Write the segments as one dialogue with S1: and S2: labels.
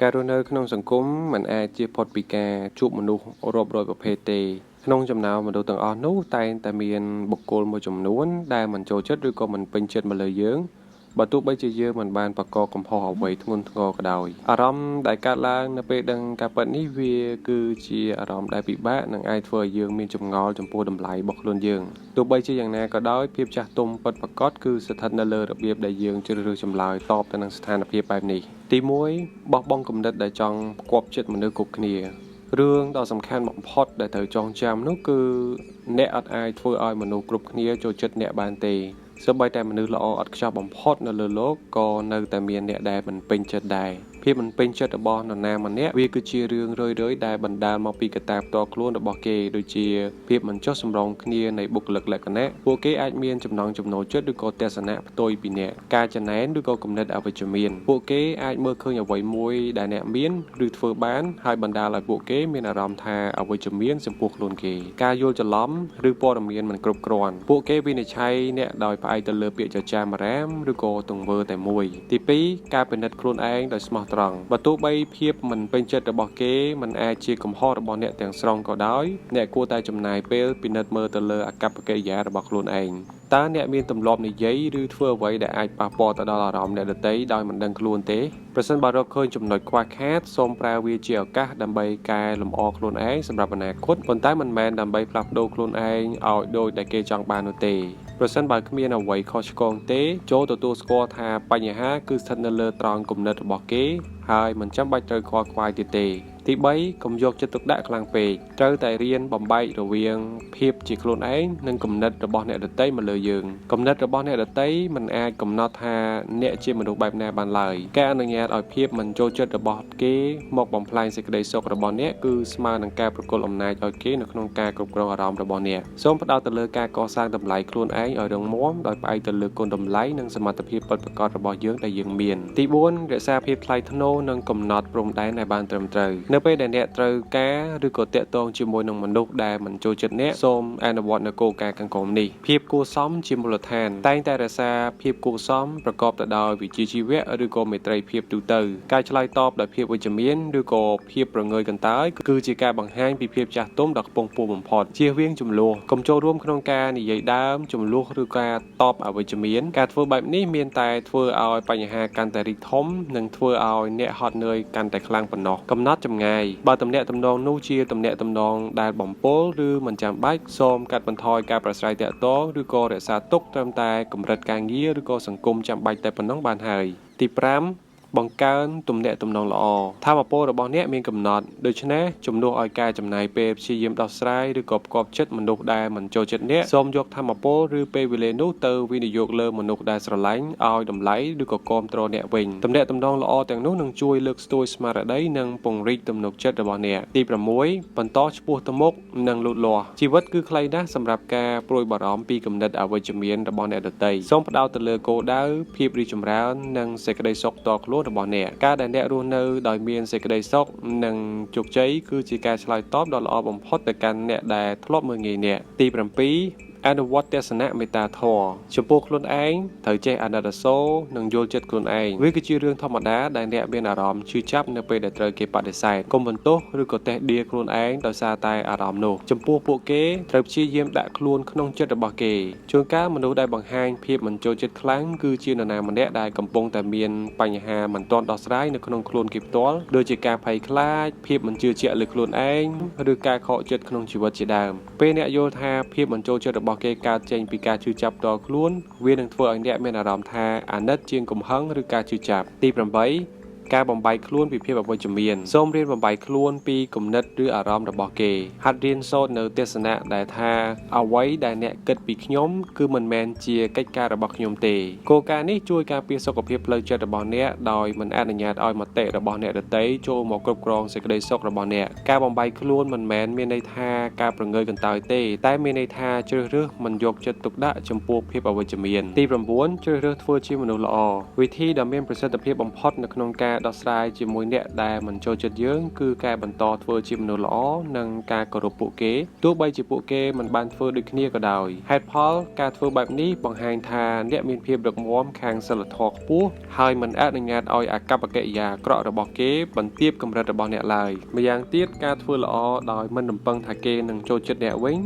S1: ការរស់នៅក្នុងសង្គមមិនអាចជៀសផុតពីការជួបមនុស្សរាប់រយប្រភេទទេក្នុងចំណោមមនុស្សទាំងអស់នោះតែងតែមានបុគ្គលមួយចំនួនដែលមិនចូលចិត្តឬក៏មិនពេញចិត្តមកលើយើងបើទោះបីជាយើងមិនបានបង្កកំហុសអ្វីធ្ងន់ធ្ងរក៏ដោយអារម្មណ៍ដែលកើតឡើងនៅពេលដឹងការពិតនេះវាគឺជាអារម្មណ៍ដែលពិបាកនិងអាចធ្វើឲ្យយើងមានចម្ងល់ចំពោះតម្លៃរបស់ខ្លួនយើងទោះបីជាយ៉ាងណាក៏ដោយភាពចាស់ទុំពិតប្រាកដគឺស្ថិតនៅលើរបៀបដែលយើងជ្រើសរើសចម្លើយតបទៅនឹងស្ថានភាពបែបនេះទី1បោះបង់គំនិតដែលចង់ផ្គាប់ចិត្តមនុស្សគ្រប់គ្នារឿងដ៏សំខាន់បំផុតដែលត្រូវចងចាំនោះគឺអ្នកអត់អាចធ្វើឲ្យមនុស្សគ្រប់គ្នាចូលចិត្តអ្នកបានទេសូម្បីតែមនុស្សល្អឥតខ្ចោះបំផុតនៅលើលោកក៏នៅតែមានអ្នកដែលមិនពេញចិត្តដែរភាពមិនពេញចិត្តរបស់នរណាម្នាក់វាគឺជារឿងរឿយៗដែលបណ្ដាលមកពីកត្តាផ្ទាល់ខ្លួនរបស់គេដូចជាភាពមិនចុះសម្រុងគ្នានៃបុគ្គលិកលក្ខណៈពួកគេអាចមានចំណង់ចំណូលចិត្តឬក៏ទស្សនៈផ្ទុយពីអ្នកការចំណែនឬក៏គំនិតអវិជ្ជមានពួកគេអាចមើលឃើញអ្វីមួយដែលអ្នកមានឬធ្វើបានហើយបណ្ដាលឲ្យពួកគេមានអារម្មណ៍ថាអវិជ្ជមានចំពោះខ្លួនគេការយល់ច្រឡំឬព័ត៌មានមិនគ្រប់គ្រាន់ពួកគេវិនិច្ឆ័យអ្នកដោយផ្អែកទៅលើពាក្យចចាមអារាមឬក៏ទង្វើតែមួយទី2ការពិនិត្យខ្លួនឯងដោយស្មោះត្រង់បើទោះបីភាពមិនពេញចិត្តរបស់គេមិនអាចជាកំហុសរបស់អ្នកទាំងស្រុងក៏ដោយអ្នកគួរតែចំណាយពេលពិនិត្យមើលទៅលើអាកប្បកិរិយារបស់ខ្លួនឯងតើអ្នកមានទម្លាប់និយាយឬធ្វើអ្វីដែលអាចប៉ះពាល់ទៅដល់អារម្មណ៍អ្នកដទៃដោយមិនដឹងខ្លួនទេប្រសិនបើរកឃើញចំណុចខ្វះខាតសូមប្រើវាជាឱកាសដើម្បីកែលម្អខ្លួនឯងសម្រាប់អនាគតប៉ុន្តែមិនមែនដើម្បីផ្លាស់ប្ដូរខ្លួនឯងឲ្យដូចដែលគេចង់បាននោះទេប្រសិនបើគ្មានអ្វីខុសឆ្គងទេចូលទទួលស្គាល់ថាបញ្ហាគឺស្ថិតនៅលើត្រង់គំនិតរបស់គេហើយមិនចាំបាច់ត្រូវខ្វល់ខ្វាយទៀតទេទី3កុំយកចិត្តទុកដាក់ខ្លាំងពេកត្រូវតែរៀនបំបែករវាងភាពជាខ្លួនឯងនិងគំនិតរបស់អ្នកដទៃមកលើយើងគំនិតរបស់អ្នកដទៃមិនអាចកំណត់ថាអ្នកជាមនុស្សបែបណាបានឡើយការអនុញ្ញាតឲ្យភាពមិនចូលចិត្តរបស់គេមកបំផ្លាញសេចក្តីសុខរបស់អ្នកគឺស្មើនឹងការប្រគល់អំណាចឲ្យគេនៅក្នុងការគ្រប់គ្រងអារម្មណ៍របស់អ្នកសូមផ្ដោតទៅលើការកសាងតម្លៃខ្លួនឯងឲ្យរឹងមាំដោយផ្អែកទៅលើគុណតម្លៃនិងសមត្ថភាពពិតប្រាកដរបស់យើងដែលយើងមានទី4រក្សាភាពថ្លៃថ្នូរនិងកំណត់ព្រំដែនឲ្យបានត្រឹមត្រូវនៅពេលដែលអ្នកត្រូវការឬក៏តាក់ទងជាមួយនឹងមនុស្សដែលមិនចូលចិត្តអ្នកសូមអនុវត្តនូវគោលការណ៍ខាងក្រោមនេះភាពគួរសមជាមូលដ្ឋានតែងតែរក្សាភាពគួរសមប្រកបទៅដោយវិជ្ជាជីវៈឬក៏មេត្រីភាពទូទៅការឆ្លើយតបដោយភាពវិជ្ជមានឬក៏ភាពប្រងើយកន្តើយគឺជាការបង្ហាញពីភាពចាស់ទុំដ៏ខ្ពង់ខ្ពស់បំផុតជៀសវាងជម្លោះកុំចូលរួមក្នុងការនិយាយដើមជម្លោះឬការតបអវិជ្ជមានការធ្វើបែបនេះមានតែធ្វើឲ្យបញ្ហាកាន់តែរីកធំនិងធ្វើឲ្យអ្នកហត់នឿយកាន់តែខ្លាំងប៉ុណ្ណោះកំណត់ចម្ងាយបើទំនាក់ទំនងនោះជាទំនាក់ទំនងដែលបំពុលឬមិនចាំបាច់សូមកាត់បន្ថយការប្រស្រ័យទាក់ទងឬក៏រក្សាទុកត្រឹមតែកម្រិតការងារឬក៏សង្គមចាំបាច់តែប៉ុណ្ណឹងបានហើយទី5បង្កើនទំនាក់ទំនងល្អធម៌ពលរបស់អ្នកមានកំណត់ដូច្នេះជំនួសឲ្យការចំណាយពេលព្យាយាមដោះស្រាយឬក៏ផ្គាប់ចិត្តមនុស្សដែលមិនចូលចិត្តអ្នកសូមយកធម៌ពលឬពេលវេលានោះទៅវិនិយោគលើមនុស្សដែលស្រឡាញ់ឲ្យតម្លៃឬក៏គាំទ្រអ្នកវិញទំនាក់ទំនងល្អទាំងនោះនឹងជួយលើកស្ទួយស្មារតីនិងពង្រីកទំនុកចិត្តរបស់អ្នកទី6បន្តឆ្ពោះទៅមុខនិងលូតលាស់ជីវិតគឺខ្លីណាស់សម្រាប់ការព្រួយបារម្ភពីគំនិតអវិជ្ជមានរបស់អ្នកដទៃសូមផ្ដោតទៅលើគោលដៅភាពរីកចម្រើននិងសេចក្តីសុខផ្ទាល់ខ្លួនរបស់អ្នកការដែលអ្នករស់នៅដោយមានសេចក្តីសុខនិងជោគជ័យគឺជាការឆ្លើយតបដ៏ល្អបំផុតទៅកាន់អ្នកដែលធ្លាប់មើលងាយអ្នកទី7អនុវត្តទស្សនៈមេត្តាធម៌ចំពោះខ្លួនឯងត្រូវចេះអាណិតអាសូរនិងយល់ចិត្តខ្លួនឯងវាគឺជារឿងធម្មតាដែលអ្នកមានអារម្មណ៍ឈឺចាប់នៅពេលដែលត្រូវគេបដិសេធកុំបន្ទោសឬក៏តេះដៀខ្លួនឯងដោយសារតែអារម្មណ៍នោះចំពោះពួកគេត្រូវព្យាយាមដាក់ខ្លួនក្នុងចិត្តរបស់គេជួនកាលមនុស្សដែលបង្ហាញភាពមិនចូលចិត្តខ្លាំងគឺជានរណាម្នាក់ដែលកំពុងតែមានបញ្ហាមិនទាន់ដោះស្រាយនៅក្នុងខ្លួនគេផ្ទាល់ដូចជាការភ័យខ្លាចភាពមិនជឿជាក់លើខ្លួនឯងឬការខកចិត្តក្នុងជីវិតជាដើមពេលអ្នកយល់ថាភាពមិនចូលចិត្តរបស់គេកើតចេញពីការឈឺចាប់ផ្ទាល់ខ្លួនវានឹងធ្វើឲ្យអ្នកមានអារម្មណ៍ថាអាណិតជាងកំហឹងឬការឈឺចាប់ទី8ការបំបែកខ្លួនពីភាពអវិជ្ជមានសូមរៀនបំបែកខ្លួនពីគំនិតឬអារម្មណ៍របស់គេហាត់រៀនសូត្រនៅទស្សនៈដែលថាអ្វីដែលអ្នកគិតពីខ្ញុំគឺមិនមែនជាកិច្ចការរបស់ខ្ញុំទេគោលការណ៍នេះជួយការពារសុខភាពផ្លូវចិត្តរបស់អ្នកដោយមិនអនុញ្ញាតឲ្យមតិរបស់អ្នកដទៃចូលមកគ្រប់គ្រងសេចក្តីសុខរបស់អ្នកការបំបែកខ្លួនមិនមែនមានន័យថាការប្រងើយកន្តើយទេតែមានន័យថាជ្រើសរើសមិនយកចិត្តទុកដាក់ចំពោះភាពអវិជ្ជមានទី9ជ្រើសរើសធ្វើជាមនុស្សល្អវិធីដ៏មានប្រសិទ្ធភាពបំផុតនៅក្នុងការ ដោះស្រាយជាមួយអ្នកដែលមិនចូលចិត្តយើងគឺការបន្តធ្វើជាមនុស្សល្អនិងការគោរពពួកគេទោះបីជាពួកគេមិនបានធ្វើដូចគ្នាក៏ដោយហេតុផលការធ្វើបែបនេះបង្ហាញថាអ្នកមានភាពរឹងមាំខាងសីលធម៌ខ្ពស់ហើយមិនអនុញ្ញាតឲ្យអាកប្បកិរិយាអាក្រក់របស់គេបន្ទាបកម្រិតរបស់អ្នកឡើយម្យ៉ាងទៀតការធ្វើល្អដោយមិនរំពឹងថាគេនឹងចូលចិត្តអ្នកវិញ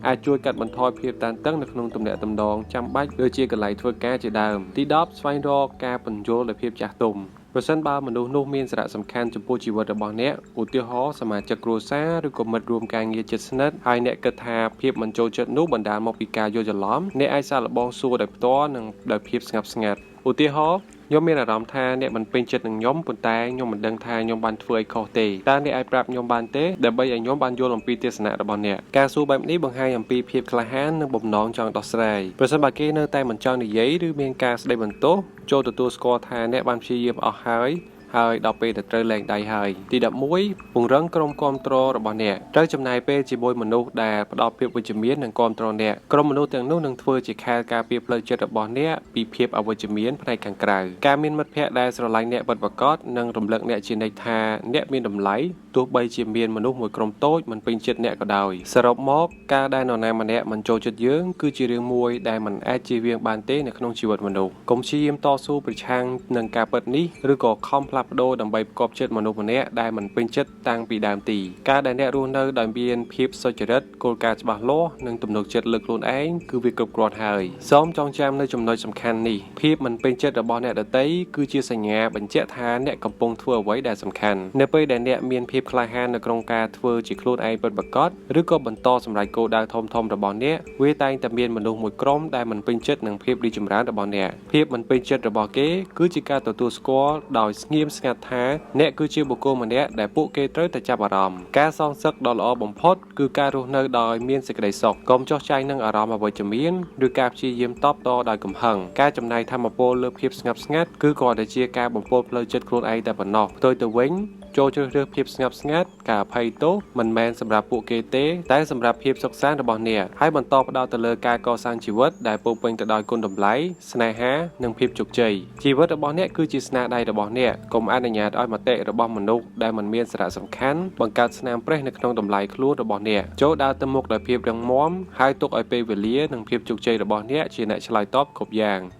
S1: អាចជួយកាត់បន្ថយភាពតានតឹងនៅក្នុងទំនាក់ទំនងចាំបាច់ដូចជាកន្លែងធ្វើការជាដើមទី10ស្វែងរកការពន្យល់ដោយភាពចាស់ទុំប្រសិនបើមនុស្សនោះមានសារៈសំខាន់ចំពោះជីវិតរបស់អ្នកឧទាហរណ៍សមាជិកគ្រួសារឬក៏មិត្តរួមការងារជិតស្និទ្ធហើយអ្នកគិតថាភាពមិនចូលចិត្តនោះបណ្ដាលមកពីការយល់ច្រឡំអ្នកអាចសាកល្បងសួរដោយផ្ទាល់និងដោយភាពស្ងប់ស្ងាត់ឧទាហរណ៍ខ្ញុំមានអារម្មណ៍ថាអ្នកមិនពេញចិត្តនឹងខ្ញុំប៉ុន្តែខ្ញុំមិនដឹងថាខ្ញុំបានធ្វើអីខុសទេតើអ្នកអាចប្រាប់ខ្ញុំបានទេដើម្បីឲ្យខ្ញុំបានយល់អំពីទស្សនៈរបស់អ្នកការសួរបែបនេះបង្ហាញអំពីភាពក្លាហាននិងបំណងចង់ដោះស្រាយប្រសិនបើគេនៅតែមិនចង់និយាយឬមានការស្ដីបន្ទោសចូលទទួលស្គាល់ថាអ្នកបានព្យាយាមអស់ហើយហើយដល់ពេលដែលត្រូវលែងដៃហើយទី11ពង្រឹងក្រុមគាំទ្ររបស់អ្នកត្រូវចំណាយពេលជាមួយមនុស្សដែលផ្ដល់ភាពវិជ្ជមាននិងគាំទ្រអ្នកក្រុមមនុស្សទាំងនោះនឹងធ្វើជាខែលការពារផ្លូវចិត្តរបស់អ្នកពីភាពអវិជ្ជមានផ្នែកខាងក្រៅការមានមិត្តភ័ក្តិដែលស្រឡាញ់អ្នកពិតប្រាកដនិងរំលឹកអ្នកជានិច្ចថាអ្នកមានតម្លៃទោះបីជាមានមនុស្សមួយក្រុមតូចមិនពេញចិត្តអ្នកក៏ដោយសរុបមកការដែលនរណាម្នាក់មិនចូលចិត្តយើងគឺជារឿងមួយដែលមិនអាចជៀសវាងបានទេនៅក្នុងជីវិតមនុស្សកុំព្យាយាមតស៊ូប្រឆាំងនឹងការពិតនេះឬក៏ខំផ្លាស់ប្ដូរដើម្បីផ្គាប់ចិត្តមនុស្សម្នាក់ដែលមិនពេញចិត្តតាំងពីដើមទីការដែលអ្នករស់នៅដោយមានភាពសុចរិតគោលការណ៍ច្បាស់លាស់និងទំនុកចិត្តលើខ្លួនឯងគឺវាគ្រប់គ្រាន់ហើយសូមចងចាំនៅចំណុចសំខាន់នេះភាពមិនពេញចិត្តរបស់អ្នកដទៃគឺជាសញ្ញាបញ្ជាក់ថាអ្នកកំពុងធ្វើអ្វីដែលសំខាន់នៅពេលដែលអ្នកមានភាពក្លាហាននៅក្នុងការធ្វើជាខ្លួនឯងពិតប្រាកដឬក៏បន្តសម្រេចគោលដៅធំៗរបស់អ្នកវាតែងតែមានមនុស្សមួយក្រុមដែលមិនពេញចិត្តនឹងភាពរីកចម្រើនរបស់អ្នកភាពមិនពេញចិត្តរបស់គេគឺជាការទទួលស្គាល់ដោយស្ងៀមស្ងាត់ថាអ្នកគឺជាបុគ្គលម្នាក់ដែលពួកគេត្រូវតែចាប់អារម្មណ៍ការសងសឹកដ៏ល្អបំផុតគឺការរស់នៅដោយមានសេចក្តីសុខកុំចោះចាញ់នឹងអារម្មណ៍អវិជ្ជមានឬការព្យាយាមតបតដោយកំហឹងការចំណាយថាមពលលើភាពស្ងប់ស្ងាត់គឺគ្រាន់តែជាការបំពុលផ្លូវចិត្តខ្លួនឯងតែប៉ុណ្ណោះផ្ទុយទៅវិញចូលជ្រើសរើសភាពស្ងប់ស្ងាត់ការអភ័យទោសមិនមែនសម្រាប់ពួកគេទេតែសម្រាប់ភាពសុខសាន្តរបស់អ្នកហើយបន្តផ្ដោតទៅលើការកសាងជីវិតដែលពោរពេញទៅដោយគុណតម្លៃស្នេហានិងភាពជោគជ័យជីវិតរបស់អ្នកគឺជាស្នាដៃរបស់អ្នកកុំអនុញ្ញាតឲ្យមតិរបស់មនុស្សដែលមិនមានសារៈសំខាន់បង្កើតស្នាមប្រេះនៅក្នុងតម្លៃខ្លួនរបស់អ្នកចូលដើរទៅមុខដោយភាពរឹងមាំហើយទុកឲ្យពេលវេលានិងភាពជោគជ័យរបស់អ្នកជាអ្នកឆ្លើយតបគ្រប់យ៉ាង។